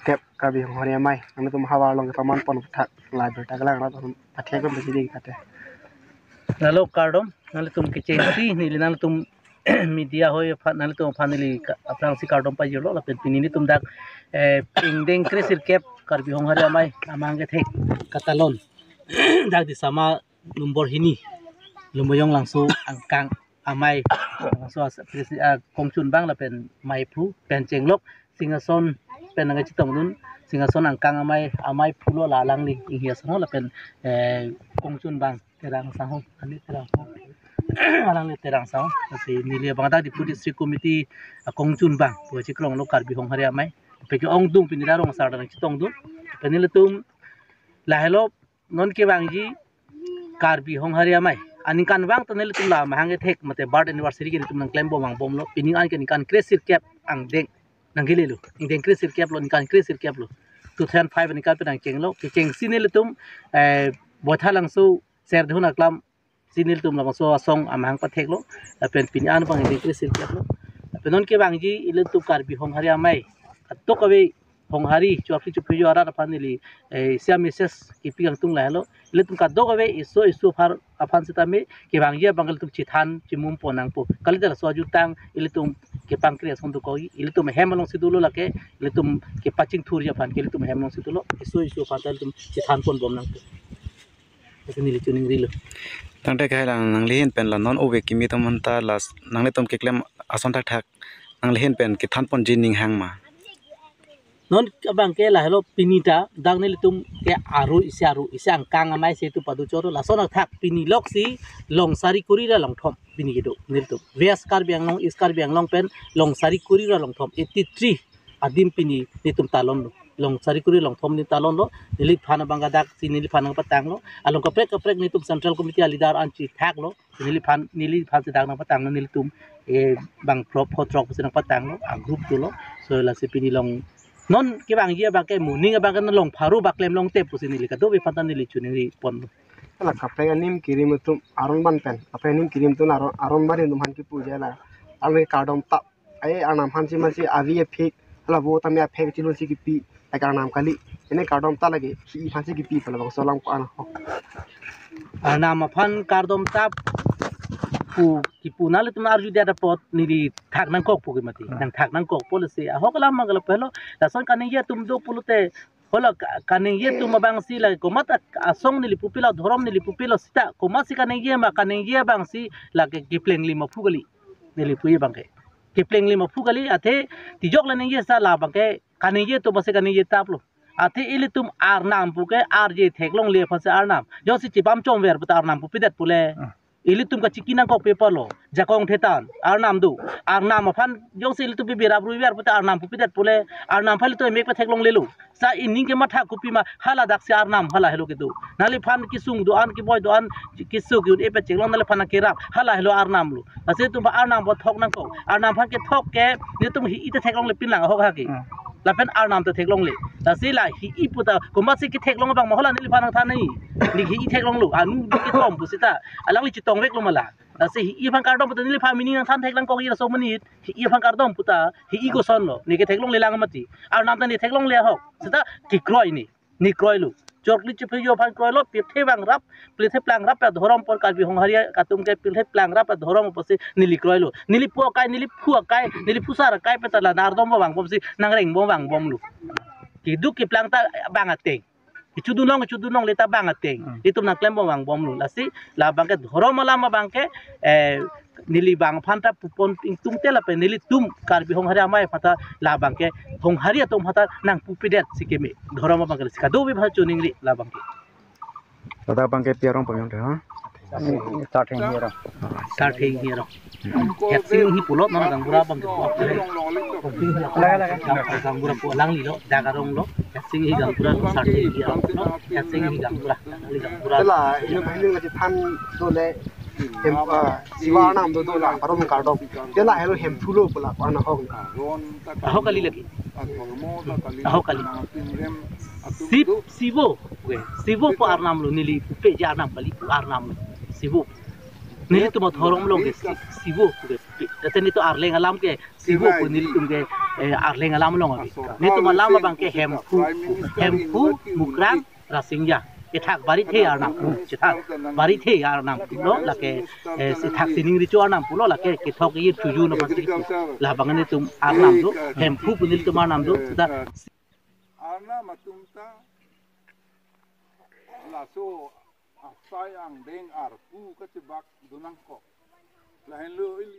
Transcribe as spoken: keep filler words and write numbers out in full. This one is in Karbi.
Kep Karbi Honghari Amei, nangtum havar along kepaman pon thak, la berta kelang rat pathek pon besi ding kate. Lalo kardom, nanglitum kechengsi, neli nanglitum media hoi aphan, nanglitum aphan neli ka-, aphrangsi kardom pajirlo, lapen pini nelitum dak, eh, ingdeng kresirkep Karbi Honghari Amei amahang kethek katalon. Dak Disama number hini, Lumbajong Langso angkang amei, Langso as-, presi-, ah, kongchunbang lapen meiphu pen chenglok, Singhason pen nangchetongdun, Singhason angkang amei, ameiphu lo la alangli, Inghi Sanghong lapen, eh, kongchunbang Terang Sanghong, ani Terang Sanghong. Alangli Terang Sanghong, lasi neli abang dak Diphu District Committee, ah, kongchunbang pu chekronglo Karbi Honghari Amei. Peke ongdung pini dak rong asar nangchetongdun. Pini nelitum lahelo non kevangji Karbi Honghari Amei. Aningkanvang ta nelitum la amahang kethek mate birth anniversary ke nelitum nangklem bom vangbomlo. Pini an ke ningkan kresirkep angdeng nangkelelo. Ingdeng kresirkep lo, ningkan kresirkep lo. Two thousand five aningkan pen nangchenglo. Kechengsi nelitum, eh, Boithalangso Serdihun aklam si nelitum labangso asong amahang patheklo. Lapen pini an abang ingdeng kresirkep lo. Lapen non kevangji ilitum Karbi Honghari Amei, kadokave Honghari chokri chopri arat aphan neli, eh, sia message kipi kangtung lahelo. Ilitum kadokave eso eso aphar aphan sitame kevangji abang ilitum chethan chimum pon nangpo. Kalite laso ajutang ilitum kepangkri ason dokok, ilitum hem alongsi dolo lake, ilitum kepachingthurji aphan ke ilitum hem alongsi dolo. Eso eso aphan ta ilitum chethan ponbom nangpo. Isi neli choningrilo. Tangte kahai lang nangli ahin pen la non ove kimi atum aphanta la nanglitum keklem ason thakthak nangli ahin pen kethan ponji ning hang ma? Non abang ke lahelo pini ta dak nelitum ke aro isi aro isi angkang amei si tu padu choro lason athak pini loksi long sari kuri ra long thom pini kedo nelitum. West Karbi Anglong, East Karbi Anglong pen long sari kuri ra long thom, eighty three adim pini nelitum talonlo. Long sari kuri long thom ni talonlo. Neliphan abang ke daksi neliphan nangpatanglo. Along kaprek kaprek nelitum Central Committee a leader an chethaklo. Neliphan, neliphan si dak nangpatanglo nelitum, eh, bang prop hotrok si nangpatanglo, a group dolo. So lasi pini long non kevangji abang ke moning abang ke long pharo bak klem longte pusi neli kadokave aphan ta neli choningri ponlo. La kaprek anim kirim atum aron ban pen, kaprek anim kirim atum aron, aron ban atum aphan kipu je la. Aron kardom tap. Ai arnam aphan si masi avi aphek, hala vo tame aphek chilun si kipi, ai arnam kali. Ene kardom ta lake, hi aphan si kipi pu labangso alam ko-an ho. Arnam aphan kardom tap pu kipu nanglitum arju det apot neli thak nangkokpo ke mati. Hmm. Nangthak nangkokpo lasi ahok alam ma kalo pehlo. Lason kaningje atum do pulote, hala ka-, kaningje atum abang si la komat a-, asong neli pupilo, dhorom neli pupilo sita, komat si kaningje ma, kaningje abang si lake kepleng lima phu kali. Neli pu abang ke kepleng lima phu kali, athe tijok la ningje sa labang ke kaningje atum si kaningje taplo. Athe ilitum arnam pu ke arje theklongle aphan si arnam. Jongsi chipam chomver puta arnam pupidet pule. Hmm. Ilitum kachiki nangkok paper lo. Jakong thetan arnam do. Arnam aphan jongsi ilitum pibirap ruiver puta arnam pupidet pule. Arnam aphan ilitum emek patheklonglelo. Sa ining kematha kopi ma hala daksi arnam hala helo kedo. Nangliphan kesung do-an, keboi do-an, keso ke-un-e pachenglong nangliphan nangkerap. Hala helo arnam lo. Lasi itum arnam aphan thok nangkok. Arnam aphan kethok ke nelitum hi-i ta theklongle pinlang ahok hake. Hmm. Lapen arnam ta theklongle. Lasi la hi-i puta komat si ketheklong abang ma hala neliphan nangthan nai. Ne hi-i theklonglo. Anu di ketom pusita. Alangli chetongveklo ma la. Lasi hi-i aphan kardom puta neliphan mini nangthan theklang kok ira so menit. Hi-i aphan kardom puta. Hi-i kosonlo. Ne ketheklongle lang mati. Arnam ta ne theklongle ahok. Sita kekroi ne. Ne kroilo. Chokri chopri aphan kroilo, pirthe bang rap, pirthe plang rap, ya dhorom apor Karbi Honghari atum ke pirthe plang rap, ya dhorom apotsi neli kroilo. Neli pu akai, neli phu akai, neli phusar akai pen ta la nangardom vangbomsi, nangreng vangbomlo. Keduk keplang ta bang ateng. Kechudunlong, kechudunlongle ta bang ateng. Hmm. Itum nangklem vangbomlo. Lasi, labang ke dhorom alam abang ke, eh, neli bang aphan ta pupon ingtungte lapen nelitum Karbi Honghari Amei aphan ta labang ke Honghari atum aphan ta nangpupidet si keme. Dhorom abang ke si kadokave aphan choningri labang ke. Ladak abang ke pi arong pamyong de ha. Sarthenghi arong. Sarthenghi arong. Hetsing Enghi pulo non gaonbura abang ke. Laga, laga. Gaonbura pu alanglilo, dak arong lo. Hetsing Enghi gaonbura lo, Sarthenghi arong lo. Hetsing Enghi gaonbura. Alangli gaonbura. Te la, ino bhai ning kachethan dole, hem, ah, Sivo arnam do, do la, parom kardom. Te la helo Hemphu lo pu la, ko-an ahok? Ahok kali lagi. Ahok kali. Siv, Sivo, oke. Sivo pu arnam lo, neli pupe ja arnam kali, pu arnam lo. Sivo. Nelitum adhorom along ke Si-, Sivo pu ke. Tangte netum arleng alam ke Sivo pu nelitum ke, eh, arleng alam along ave. Netum alam abang ke Hemphu. Hemphu, Mukrang, Rasinja. Kethak Barithe arnam pu. Kethak Barithe arnam pulo lake, eh, kethak sining recho arnam pulo lake kethok ir chuju no pasi pu. Labang netum arnam do. Hemphu pu nelitum arnam do. Seta arnam atum ta laso asai angdeng arpu kachebak do nangkok. Lahenlo ili